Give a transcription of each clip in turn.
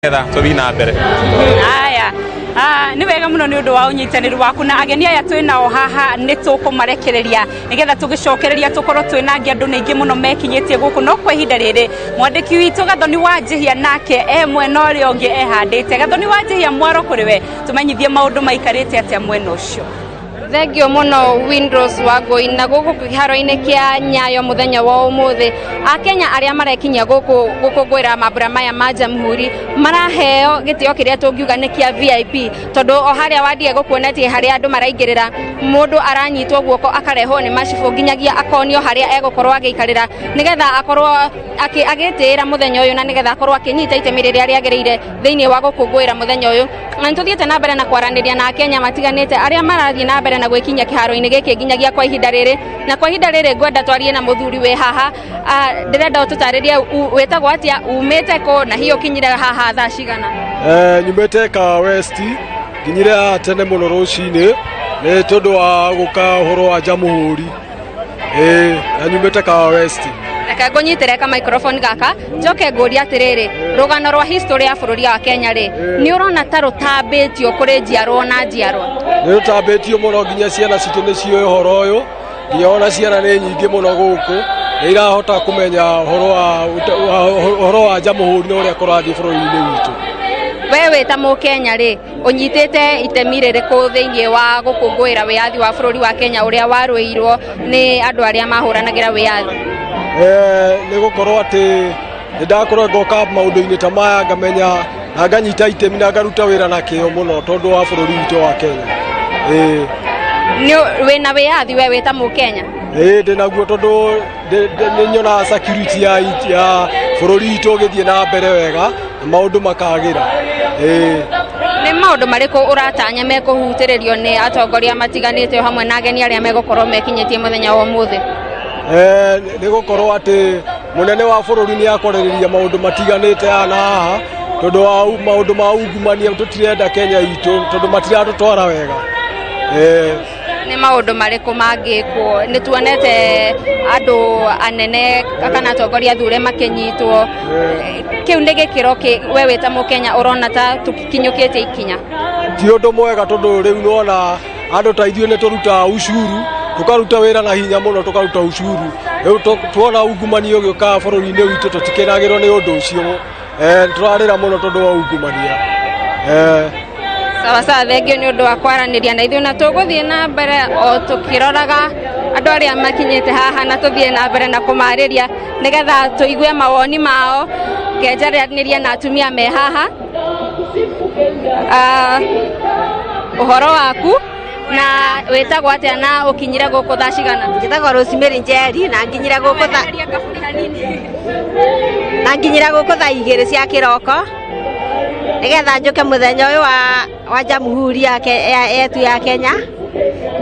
Getha tũthiĩ na mbere. Aya. Ah, nĩ wega mũno nĩ ũndũ wa ũnyitanĩri waku na ageni aya twĩ nao haha nĩ tũkũmarekereria nĩgetha tũgĩcokereria tũkorwo twĩ na angĩ andũ nĩ aingĩ mũno mekinyĩtie gũkũ no kwa ihinda rĩrĩ mwandĩki witũ Gathoni wa Njĩhia nake e mwena ũrĩa ũngĩ ehandĩte. Gathoni wa Njĩhia, mwaro kũrĩ we, tũmenyithie maũndũ maikarĩte atĩa mwena ũcio. Thengio mũno Winrose Wangũi. Na gũkũ kĩharo-inĩ kĩa Nyayo mũthenya wa ũmũthĩ, Akenya arĩa marekinyia gũkũ gũkũngũĩra mambura maya ma Jamhuri maraheo gĩtĩo kĩrĩa tũngiuga nĩ kĩa VIP, tondũ o harĩa wandige gũkuonetie harĩa andũ maraingĩrĩra, mũndũ aranyitwo guoko akarehwo nĩ macibũ nginyagia akonio harĩa egũkorwo agĩikarĩra, nĩgetha akorwo agĩtĩĩra mũthenya ũyũ na nĩgetha akorwo akĩnyita itemi rĩrĩa rĩagĩrĩire thĩinĩ wa gũkũngũĩra mũthenya ũyũ. Na nĩtũthiĩte na mbere na kwaranĩria na Akenya matiganĩte arĩa marathiĩ na mbere na gwĩkinyia kĩharo-inĩ gĩkĩ nginyagia kwa ihinda rĩrĩ. Na kwa ihinda rĩrĩ ngwenda twarie na mũthuri wĩ haha. Ndĩrenda ũtũtarĩrie wĩtagwo atĩa, umĩte kũ, na hihi ũkinyire haha thaa cigana? Nyumĩte Kahawa West, nginyire haha tene mũno rũcinĩ nĩ tondũ wa gũka ũhoro wa Jamhuri. Ĩĩ, na nyumĩte Kahawa West. Reke ngũnyitĩre ka microphone gaka njoke ngũrie atĩrĩrĩ, rũgano rwa history ya bũrũri wa Kenya rĩ, nĩ ũrona ta rũtambĩtio kũrĩ njiarwa na njiarwa? Nĩ rũtambĩtio mũno, nginya ciana citũ nĩ ciũĩ ũhoro ũyũ, nginya ona ciana nĩ nyingĩ mũno gũkũ nĩ irahota kũmenya ũhoro wa Jamhuri na ũrĩa kũrathiĩ bũrũri-inĩ witũ. We wĩ ta Mũkenya rĩ, ũnyitĩte itemi rĩrĩkũ thĩinĩ wa gũkũngũĩra wĩyathi wa bũrũri wa Kenya ũrĩa warũĩirwo nĩ andũ arĩa mahũranagĩra wĩyathi? Nĩ gũkorwo atĩ nĩ ndakorwo ngoka maũndũ-inĩ ta maya, ngamenya na nganyita itemi na ngaruta wĩra na kĩo mũno tondũ wa bũrũri witũ wa Kenya. Ĩĩ. Wĩna wĩyathi we wĩ ta Mũkenya? Ĩĩ, ndĩ naguo, tondũ nĩ nyonaga security ya bũrũri witũ ũgĩthiĩ na mbere wega na maũndũ makagĩra. Ĩĩ. Nĩ maũndũ marĩkũ ũratanya mekũhutĩrĩrio nĩ atongoria matiganĩte o hamwe na ageni arĩa megũkorwo mekinyĩtie mũthenya wa ũmũthĩ? Nĩ gũkorwo atĩ mũnene wa bũrũri nĩ akwarĩrĩria maũndũ matiganĩte haha na haha, tondũ wa maũndũ ma ungumania tũtirenda Kenya itũ, tondũ matiratũtwara wega. Nĩ maũndũ marĩkũ mangĩkwo? Nĩ tuonete andũ anene kana atongoria athure makĩnyitwo. Kĩu nĩ gĩkĩro kĩ we wĩ ta Mũkenya ũrona ta tũkinyũkĩtie ikinya? Ti ũndũ mwega, tondũ rĩu nĩwona andũ ta ithuĩ nĩ tũrutaga ucuru, tũkaruta wĩra na hinya mũno, tũkaruta ucuru. Rĩu tuona ungumania ũgĩũka bũrũri-inĩ witũ, tũtikenagĩrwo nĩ ũndũ ũcio. Tũrarĩra mũno tondũ wa ungumania. Sawa sawa, thengio nĩ ũndũ wa kwaranĩria na ithuĩ, na tũgũthiĩ na mbere o tũkĩroraga andũ arĩa makinyĩte haha na tũthiĩ na mbere na kũmarĩria nĩgetha tũigue mawoni mao. Ngenjaranĩria na atumia me haha. Ũhoro waku, na wĩtagwo atĩa, na ũkinyire gũkũ thaa cigana? Njĩtagwo Rosemary Njeri na nginyire gũkũ tha na nginyire gũkũ thaa 2 cia kĩroko nĩgetha njũke mũthenya ũyũ wa Jamhuri yetu ya Kenya,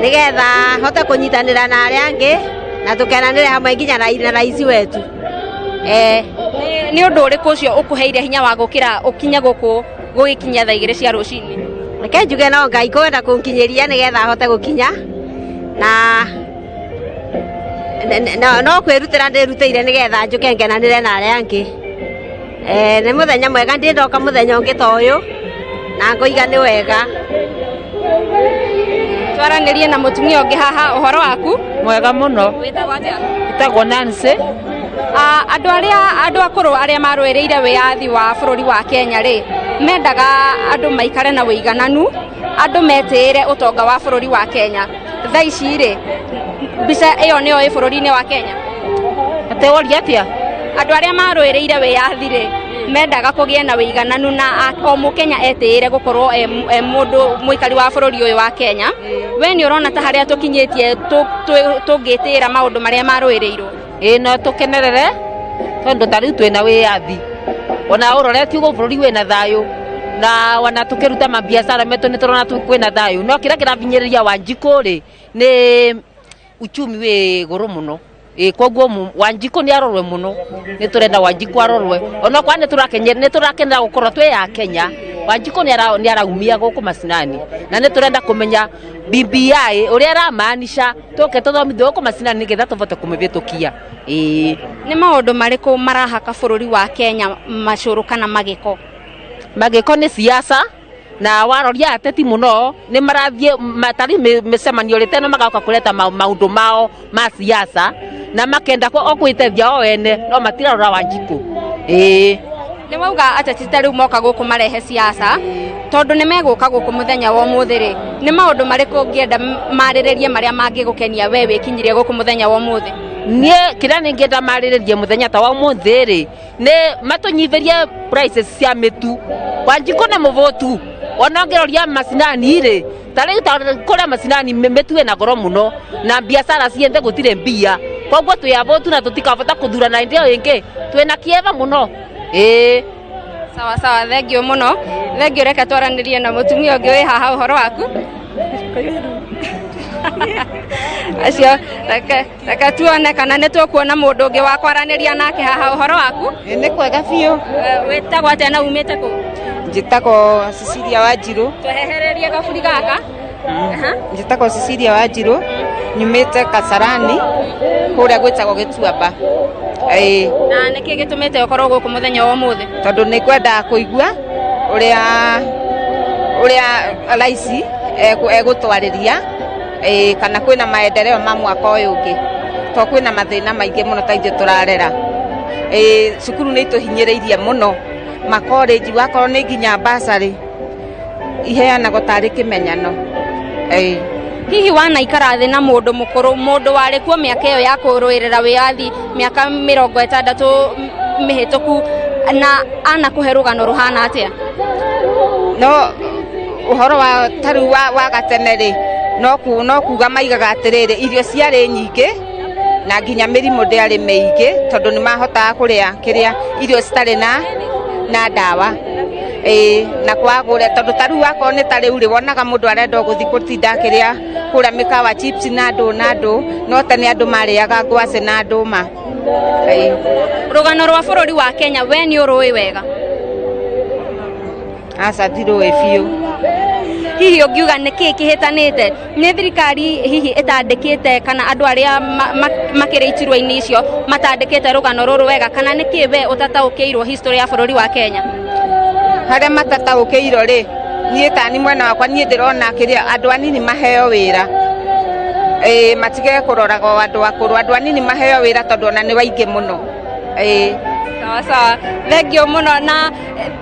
nĩgetha hote kũnyitanĩra na arĩa angĩ na tũkenanĩre hamwe nginya na raici wetu. Nĩ ũndũ ũrĩkũ ũcio ũkũheire hinya wa gũkĩra ũkinye gũkũ gũgĩkinya thaa 2 cia rũcinĩ? Reke njuge no Ngai kwenda kũnkinyĩria nĩgetha hote gũkinya, na no kwĩrutĩra ndĩrutĩire nĩgetha njũke ngenanĩre na arĩa angĩ. Nĩ mũthenya mwega, ndĩ ndoka mũthenya ũngĩ ta ũyũ na ngoiga nĩ wega. Twaranĩrie na mũtumia ũngĩ haha. Ũhoro waku? Mwega mũno. Wĩtagwo atĩa? Ĩtagwo Nancy. Andũ arĩa andũ akũrũ arĩa marũĩrĩire wĩyathi wa bũrũri wa Kenya rĩ, mendaga andũ maikare na ũigananu, andũ metĩĩre ũtonga wa bũrũri wa Kenya. Thaa ici rĩ, mbica ĩyo nĩyo ĩ bũrũri-inĩ wa Kenya? Atĩ woria atĩa? Andũ arĩa marũĩrĩire wĩyathi rĩ, mendaga kũgĩe na ũigananu na o Mũkenya etĩĩre gũkorwo e mũndũ mũikari wa bũrũri ũyũ wa Kenya. We nĩ ũrona ta harĩa tũkinyĩtie tũngĩtĩĩra maũndũ marĩa marũĩrĩirwo? Ĩĩ, no tũkenerere, tondũ ta rĩu twĩna wĩyathi, ona ũroretie ũguo bũrũri wĩna thayũ, na ona tũkĩruta mabiacara metũ nĩ tũrona kwĩna thayũ. No kĩrĩa kĩrabinyĩrĩria Wanjikũ rĩ, nĩ uchumi wĩ igũrũ mũno. Ĩĩ, koguo Wanjikũ nĩ arorwe mũno, nĩ tũrenda Wanjikũ arorwe, onokorwo nĩ tũrakenera gũkorwo twĩ a Kenya. Wanjikũ nĩ araumia gũkũ macinani, na nĩ tũrenda kũmenya BBI ũrĩa ĩramaanisha, tũke tũthomithio gũkũ macinani nĩgetha tũbote kũmĩhĩtũkia. Ĩĩ. Nĩ maũndũ marĩkũ marahaka bũrũri wa Kenya macũrũ kana magĩko? Magĩko nĩ siasa na waroria ateti mũno nĩ marathiĩ matari mĩcemanio rĩ teno magoka kũreta maũndũ mao ma siasa na makenda o kwĩtethia o ene no matirarora Wanjikũ. Ĩĩ. Nĩ wauga ateti ta rĩu moka gũkũ marehe siasa tondũ nĩ megũka gũkũ mũthenya wa ũmũthĩ rĩ, nĩ maũndũ marĩkũ ũngĩenda marĩrĩrie marĩa mangĩgũkenia we wĩkinyirie gũkũ mũthenya wa ũmũthĩ? Niĩ kĩrĩa nĩngĩenda marĩrĩrie mũthenya ta wa ũmũthĩ rĩ, nĩ matũnyihĩrie prices cia mĩtu. Wanjikũ nĩ mũbũtu, ona ũngĩroria macinani rĩ, ta rĩu ta kũrĩa macinani mĩtu ĩna goro mũno na biacara cienthe gũtirĩ mbia, koguo twĩ abũtu na tũtikabota kũthurana hĩndĩ ĩyo ĩngĩ, twĩna kĩeva mũno. Ĩĩ. Sawa sawa, thengio mũno. Thengio, reke twaranĩrie na mũtumia ũngĩ wĩ haha. Ũhoro waku? Acio reke tuone kana nĩ tũkuona mũndũ ũngĩ wa kwaranĩria nake haha. Ũhoro waku? Nĩ kwega biũ. Wĩtagwo atĩa na umĩte kũ? Njĩtagwo Cecilia Wanjirũ. Twehererie gaburi gaka. Njĩtagwo Cecilia Wanjirũ, nyumĩte Kasarani kũrĩa gwĩtagwo Gĩtuamba. Ĩĩ. Na nĩkĩ gĩtũmĩte ũkorwo gũkũ mũthenya wa ũmũthĩ? Tondũ nĩ ngwendaga kũigua ũrĩa raisi egũtwarĩria, ĩĩ, kana kwĩna maendeleo ma mwaka ũyũ ũngĩ, tondũ kwĩna mathĩna maingĩ mũno ta ithuĩ tũrarera. Ĩĩ, cukuru nĩ itũhinyĩrĩirie mũno, makorenji wakorwo nĩ nginya bursary iheanagwo tarĩ kĩmenyano. Ĩĩ. Hihi wanaikara thĩ na mũndũ mũkũrũ, mũndũ warĩ kuo mĩaka ĩyo ya kũrũĩrĩra wĩyathi, mĩaka 60 mĩhĩtũku, na anakũhe rũgano rũhana atĩa? No ũhoro wa tarĩu wa gatene rĩ, no kuga maigaga atĩrĩrĩ, irio ciarĩ nyingĩ na nginya mĩrimũ ndĩarĩ mĩingĩ, tondũ nĩ mahotaga kũrĩa kĩrĩa irio citarĩ na ndawa. Ĩĩ, na kwagũra, tondũ ta rĩu akorwo nĩ ta rĩu rĩ, wonaga mũndũ arenda gũthiĩ gũtinda akĩrĩa kũrĩa mĩkawa chips na ndũ na ndũ, no tene andũ marĩaga ngwacĩ na ndũma. Ĩĩ. Rũgano rwa bũrũri wa Kenya we nĩ ũrũĩ wega? Aca, ndirũĩ biũ. Hihi ũngiuga nĩkĩ kĩhĩtanĩte? Nĩ thirikari hihi ĩtandĩkĩte, kana andũ arĩa makĩrĩ iturwa-inĩ icio matandĩkĩte rũgano rũrũ wega, kana nĩkĩ we ũtataũkĩirwo history ya bũrũri wa Kenya? Harĩa matataũkĩirwo rĩ, niĩ tani mwena wakwa niĩ ndĩrona kĩrĩa andũ anini maheo wĩra. Ĩĩ, matige kũroraga o andũ akũrũ, andũ anini maheo wĩra tondũ ona nĩ waingĩ mũno. Ĩĩ. Sawa sawa, thengio mũno. Na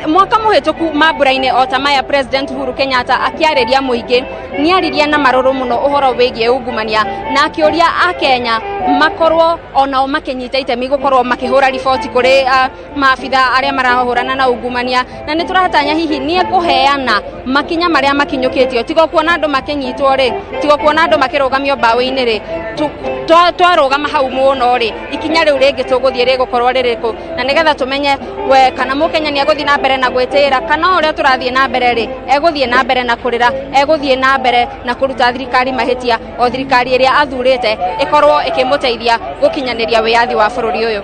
mwaka mũhĩtũku mambura-inĩ o ta maya, President Uhuru Kenyatta akĩarĩria mũingĩ nĩaririe na marũrũ mũno ũhoro wĩgiĩ ungumania, na akĩũria akenya makorwo onao makĩnyita itemi gũkorwo makĩhũra riboti kũrĩ maabitha arĩa marahũrana na ungumania. Na nĩ tũratanya hihi nĩ ekũheana makinya marĩa makinyũkĩtio, tiga kuona andũ makĩnyitwo rĩ, tiga kuona andũ makĩrũgamio mbaũ-inĩ rĩ, twarũgama hau mũno rĩ, ikinya rĩu rĩngĩ tũgũthiĩ rĩgũkorwo rĩrĩkũ? Na nĩgetha tũmenye we kana mũkenya nĩ egũthiĩ na mbere na gwĩtĩĩra, kana o ũrĩa tũrathiĩ na mbere rĩ, egũthiĩ na mbere na kũrĩra, egũthiĩ na mbere na kũruta thirikari mahĩtia, o thirikari ĩrĩa athurĩte ĩkorwo ĩkĩmũteithia gũkinyanĩria wĩyathi wa bũrũri ũyũ.